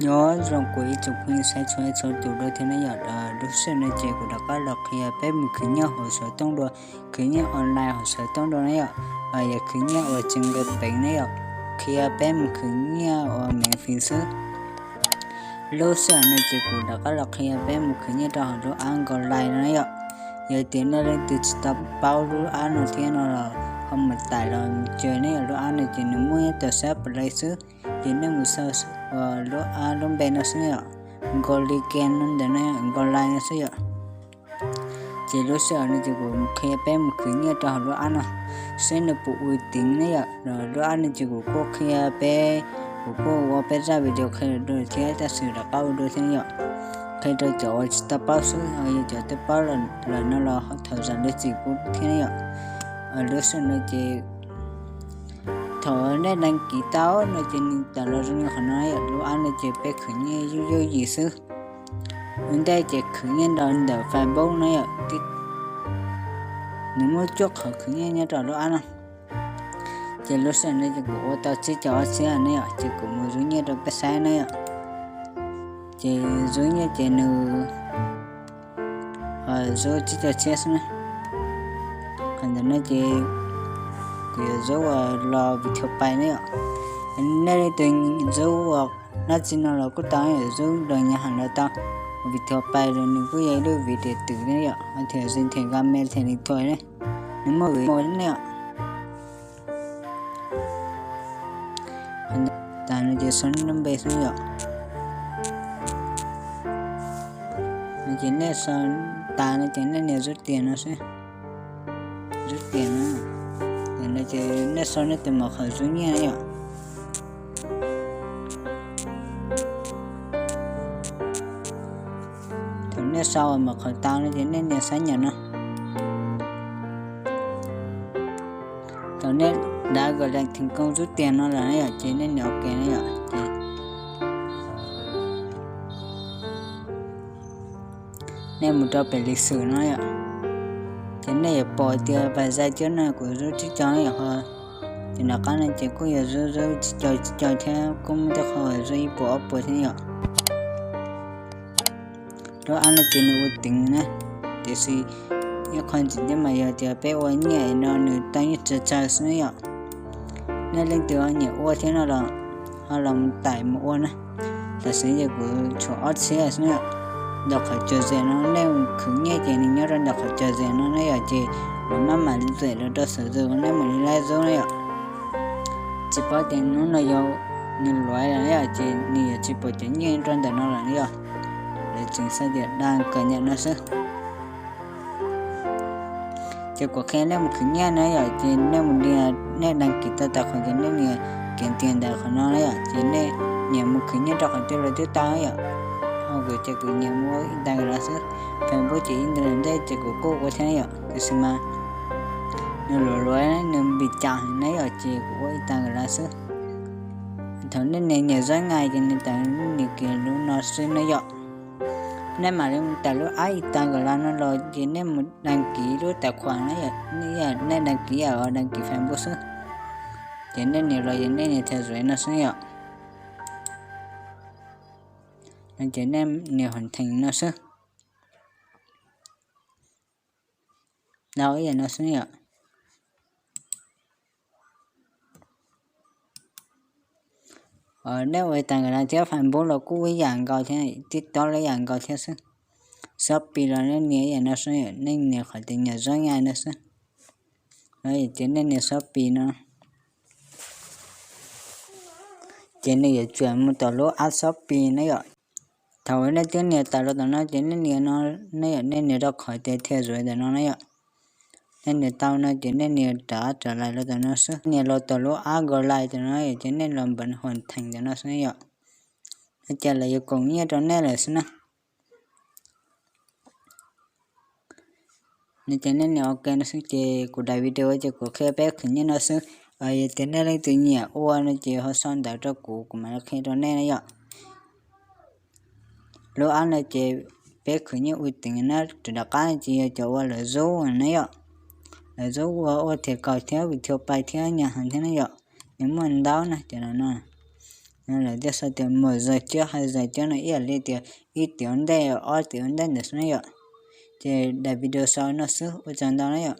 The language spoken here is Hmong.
Nyob zoo kuv ib tsoom phooj ywg sawv txhua txhua tus dua thiab ne yom. Lub sij hawm no ces kuv rov qab los qhia peb mus khwv nyiaj hauv xov tooj dua, khwv nyiaj online hauv xov tooj dua ne yom. Yog khwv nyiaj uas tsis nqis peev ne yom, qhia peb mus khwv nyiaj uas me fis xwb. Lub sij hawm no ces kuv rov qab los qhia peb mus khwv nyiaj rau hauv lub app Nkauj Lais no yom. Yog tias nej leej twg tsis tau paub lub app no thiab no los ho mus tais los mus cuag ne yom. Lub app no ces nws muaj nyob rau sab Play xwb, ces nej mus xauj lub app lub npe no xwb yom, Nkauj Li Ke no ntawm no, Nkauj Lais no xwb yom. Ces lub sij hawm no ces kuv qhia peb mus khwv nyiaj rau hauv lub app no, seb nws puas ua teev ne yom. Lub app no ces kuv kuj qhia peb, kuv kuj ua peb zaj video qhia rau thiab, tab sis rov qab ua dua thiab yom. Qhia rau cov uas tsis tau paub xwb, yog cov twb paub lawm no los ho thov zam lub txim pub thiab ne yom. Lub sij hawm no ces thaum nej đăng ký tau no ces nws tawm los zoo li qhov no yom. Lub app no ces peb khwv nyiaj yooj yooj yim xwb. Ua ntej ces khwv nyiaj rau ntawm Facebook no yom, nws muaj cuaj qhov khwv nyiaj nyob rau lub app no. Ces lub sij hawm no ces kuv ua tau tsib caug ob txhiab ne yom, ces kuv mus zuj nyiaj rau peb saib ne yom. Ces zuj nyiaj ces nws zuj tsib caug txhiab xwb na. Qhov ntawm no ces kuv yuav zuj ua los video pais ne yom. Nej leej twg zuj ua dab tsi no los kuj tau, yuav zuj los nyob hauv los tau. Video pais los nws kuj yog ib lub video twm ne yom, thiab zim thiab ga me thiab li thuam ne, nws muaj vim ne yom. Tas no ces sau nej lub npe xwb yom. No ces nej sau tas no ces nej nias rub tiền no xwb. Rub tiền no, no ces nej sau nej tus mật khẩu rub nyiaj yom. Thaum nej sau mật khẩu tau no ces nej nias xác nhận no. Thaum nej đã gửi lệnh thành công rút tiền no lawm ne yom, ces nej nias ok ne yom, ces nej mus rau pem lịch sử no yom. Ces nej yuav pom tias pais zais tiab no kuv zuj tsib caug ne yom. Ces nram qab no ces kuj yuav zuj zuj tsib caug tsib caug thiab, kuj muaj tej qhov zuj ib puas ob puas thiab yom. Lub app no ces nws ua teev na, tiam sis ib qho ntxiv thiab mas yog tias peb ua nyiaj no nws tau nyiaj tsawg tsawg xwb yom. Nej leej twg ho nyiam ua thiab no los ho los mus tải mus ua na. Tam sim ces kuv tshuav ob txhiab xwb yom. Ntawm qhov cog zem no nej mus khwv nyiaj ces nws nyob rau ntawm qhov cog zem no ne yom, ces lawv maj mam zem los rau xov tooj nej mam li laib zub ne yom. Tsis paub tias hnub no yog nws luav lawm ne yom, ces nws yuav tsis pom cov nyiaj rau ntawm no lawm ne yom. Lawv tseem xav tias đang cập nhật no xwb. Ces kuv qhia nej mus khwv nyiaj na yom, ces nej mus nias, nej đăng ký tau tài khoản ces nej nias kiếm tiền ntawm qhov no na yom, ces nej nias mus khwv nyiaj rau qhov twg los twb tau yom. Ho kuv ces kuv nias mus ib tag nkaus no xwb. Facebook ces ib ntawm ntej ces kuv kuj ua thiab yom, tiam sis mas nws luav luav nws bị chặn ne yom, ces kuv ua ib tag nkaus no xwb. Thaum nej nias nias zab ngai ces nws tawm nias kiag lub no xwb ne yom. Nej mam li mus tawm lub app ib tag nkaus no los ces nej mus đăng ký lub tài khoản na yom, nej đăng ký ở đăng ký Facebook xwb. Ces nej nias los ces nej nias theo dõi no xwb yom. No ces nej nias hoàn thành no xwb. Lau ib yam no xwb yom. Nej ua tag nkaus no thiab, Facebook los kuj ib yam nkaus thiab, TikTok los ib yam nkaus thiab xwb. Shopee los nej nias ib yam no xwb yom, nej nias qhov tias nias zab ngai no xwb. Ces nej nias Shopee no, ces nws yuav tsuam mus tom lub app Shopee na yom. Thaum nej twb nias tawm los tom no ces nej nias no, nej yom, nej nias rau qhov tias theo dõi ntawm no na yom. Nej nias tau no ces nej nias rov qab trở lại los tom no xwb, nias los tom lub app Nkauj Lais tom no yom, ces nej los npawv hoàn thành tom no xwb yom. No ces lawv yuav koom nyiaj rau nej lawm xwb na. No ces nej nias ok no xwb, ces kuv daim video ces kuv qhia peb khwv nyiaj no xwb. Yog tias nej leej twg nyiam ua no ces ho sau ntawv rau kuv, kuv mam li qhia rau nej na yom. Lub app no ces peb khwv nyiaj ua teev na, rov qab ces yog cov uas lawv zub na yom. Lawv zub ua ua thiaj kaus thiab vim thiaj pais thiab nyam heev thiab na yom. Nws muaj ntau na cov no. Lawv thiaj sau tias mos zais cab hais zais cab no ib yam li tias ib tiam ntej ob tiam ntej ntawd xwb na yom. Ces daim video sau no xwb, ua tsaug ntau na yom.